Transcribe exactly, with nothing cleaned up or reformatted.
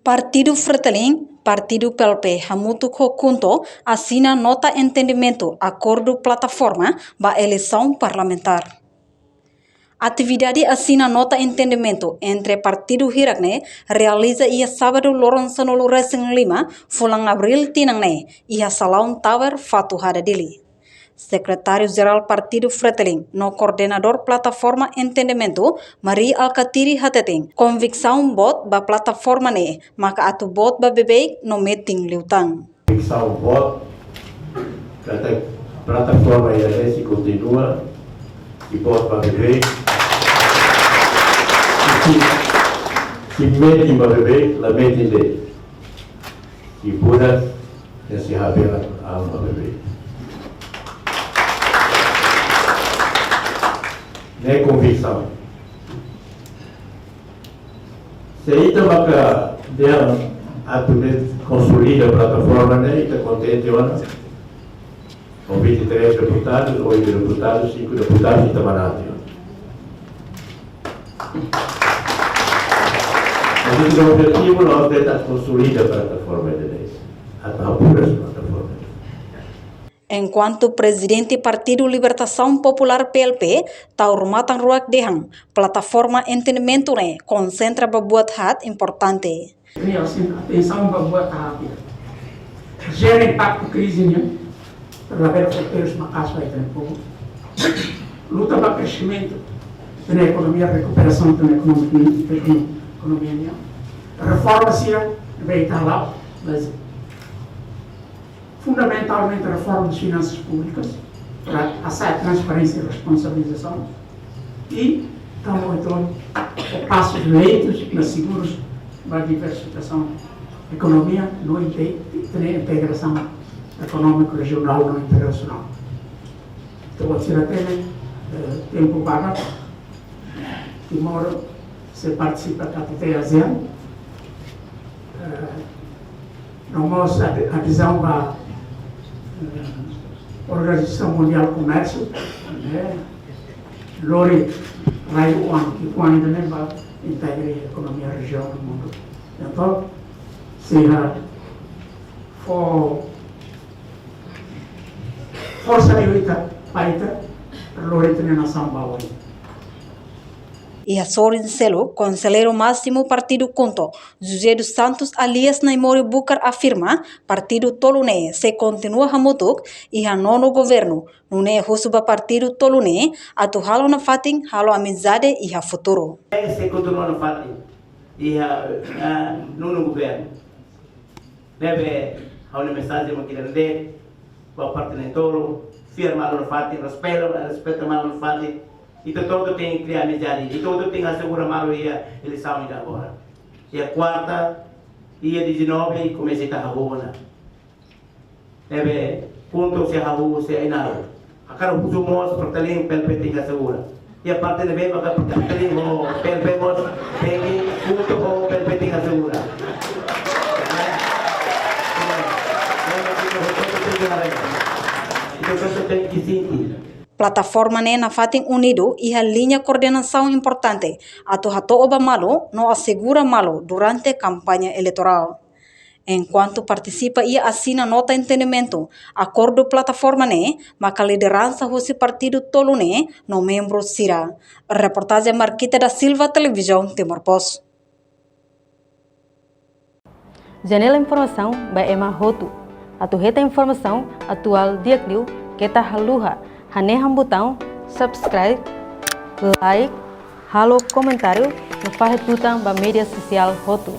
Partidu Fretilin, Partidu P L P hamutuk ho KHUNTO asina nota entendimentu akordu plataforma ba eleisaun parlamentár. Atividade asina nota entendimentu entre partidu hirak ne'e realiza iha sábadu loron sanulu resin lima fulan Abríl tinan ne'e iha Salaun Tower, Fatuhada, Dili. Sekretáriu Jerál Partidu Fretilin no koordenadór plataforma entendimentu, Mari Alkatiri, hateten konviksaun boot ba plataforma ne'e maka atu boot ba beibeik no metin liután. Konviksaun boot katak plataforma ida-ne'e sei kontinua, sei boot ba beibeik, sei, sei metin ba beibeik, la metin de'it. Sei buras, sei habelar an ba beibeik. Ne'e konviksaun. Se ita maka dehan atu ne'e konsolida plataforma ne'e, ita kontente ona. Ho vinte e três deputados, oito deputados, cinco deputados, ita manati ona. Mas ita objetivu la'ós de'it atu konsolida plataforma ida-ne'e, atu haburas plataforma. Enkuantu Prezidente Partidu Libertasaun Populár, P L P, Taur Matan Ruak, dehan plataforma entendimentu ne'e konsentra ba buat haat importante. Ne'e, atensaun ba buat haat. Jere impaktu krize nian, labele fronteiras maka'as ba ita-nia povu. Luta ba kresimentu ita-nia ekonomia, rekuperasaun ita-nia ekonomia, ita-nia ekonomia nian. Reforma sira ne'ebé ita hala'o, mas fundamentalmente reforma das finansas públicas, para hasa'e transparénsia i responsabilizasaun. I tamo entaun pasus lentus, mas segurus, ba diversifikasaun ekonomia no inte-, inte-, integrasaun ekonómiku rejionál no internasionál. Entaun, sira hatene, eh, tempu badak, Timor sei partisipa K T T ASEAN, eh, no mós ade-, adezaun ba, eh, Organizasaun Mundiál Komérsiu, ne'e lori rai-oan, ki'ikoan ida-ne'e ba integra ekonomia rejiaun no mundu. Entaun, sei fó forsa liu ita, ba ita, lori ita-nia nasaun ba oin. Iha sorin seluk, Konselleiru Másimu Partidu KHUNTO, José dos Santos alias Naimori Bucar, afirma partidu tolu ne'e sei kontinua hamutuk iha nonu governu, nune'e husu ba partidu tolu ne'e atu halo nafatin, halo amizade iha futuru. Sei kontinua nafatin iha, eh, nonu governu. Ne'ebé ha'u-nia mensajen mak ida-ne'e ba partidu tolu, fiar malu nafatin, respeita, respeita malu nafatin. Ita hotu-hotu tenke kria amizade, ita hotu-hotu tenke asegura malu iha eleisaun ida agora. Iha kuarta, iha dezanove, komesa ita hahú ona. Ne'ebé KHUNTO sei hahú, sei ainaro. Hakarak husu mós, Fretilin, P L P tenke asegura. Iha parte ne'ebé maka Fretilin ho P L P mós, tenke KHUNTO ho P L P tenke asegura. Plataforma ne'e nafatin unidu iha liña koordenasaun importante atu hato'o ba malu no asegura malu durante kampaña eleitorál. Enkuantu partisipa iha asina nota entendimentu akordu plataforma ne'e maka lideransa husi partidu tolu ne'e no membru sira. Reportajen Marquita da Silva, Televizaun Timor Post. Janela informasaun ba ema hotu. Atu hetan informasaun atuál di'ak liu, keta haluha hanehan butaun subscribe, like, halo komentáriu no fahe tutan ba média sosiál hotu.